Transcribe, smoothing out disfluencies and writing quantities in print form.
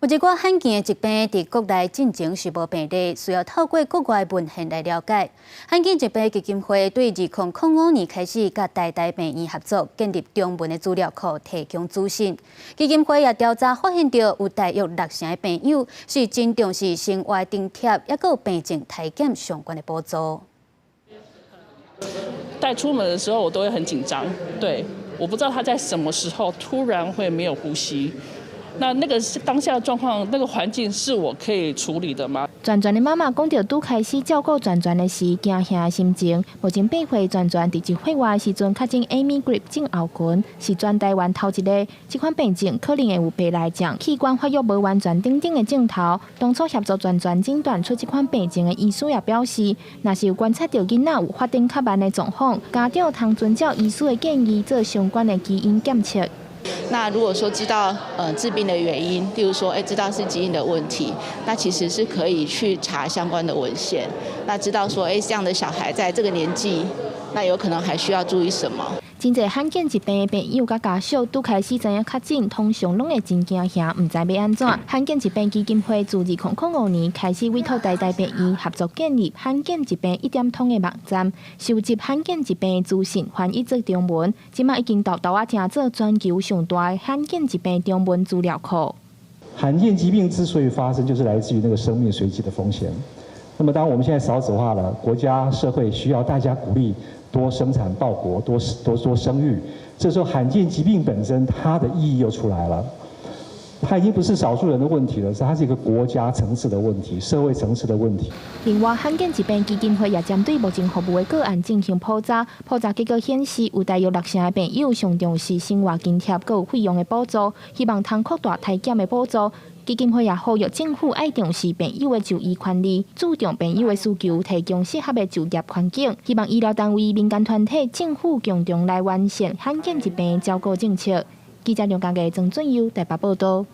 有一寡罕見的疾病佇國內進前是無病例，需要透過國外文獻來了解。罕見疾病基金會對2005年開始，佮台大病院合作，建立中文的資料庫，提供資訊。基金會也調查發現，著有大約六成的病友是真重視生活津貼，抑閣有病症篩檢相關的補助。帶出門的時候，我都會很緊張。對，我不知道他在什麼時候突然會沒有呼吸。那那個當下的狀況，那個環境是我可以處理的嗎？全全的媽媽講著拄開始照顧全全的時，驚嚇的心情。目前8歲全全佇1歲外的時陣確診 Amy Grip 症候群，是全台灣頭一个。這款病症可能會有白內障、器官發育無完全等等的症頭。當初協助全全診斷出這款病症的醫師也表示，若是有觀察著囡仔有發展較慢的狀況，家長通遵照醫師的建議做相關的基因檢測。那如果說知道致病的原因，例如說知道是基因的問題，那其實是可以去查相關的文獻，那知道說這樣的小孩在這個年紀，那有可能還需要注意什麼？真濟罕見疾病的病友佮家屬拄開始知影確診，通常攏會真驚嚇，毋知欲按怎。罕見疾病基金會自2005年開始委託台大病院合作建立罕見疾病一點通的網站，收集罕見疾病資訊，翻譯做中文。這馬已經沓沓仔成做全球上大的罕見疾病中文資料庫。罕見疾病之所以發生，就是來自於那個生命隨機的風險。那麼當我們現在少子化了，國家社會需要大家鼓勵多生產報國，多多多生育。這時候罕見疾病本身它的意義又出來了，它已經不是少數人的問題了，是它是一個國家層次的問題、社會層次的問題。另外，罕見疾病基金會也針對目前服務的個案進行普查，普查結果顯示，有大約六成的病友上重視生活津貼閣有費用的補助，希望通擴大篩檢的補助。基金會也呼籲政府愛重視病友的就醫權利，注重病友的需求，提供適合的就業環境。希望醫療單位、民間團體、政府共同來完善罕見疾病照顧政策。記者梁家傑、曾俊優台北報道。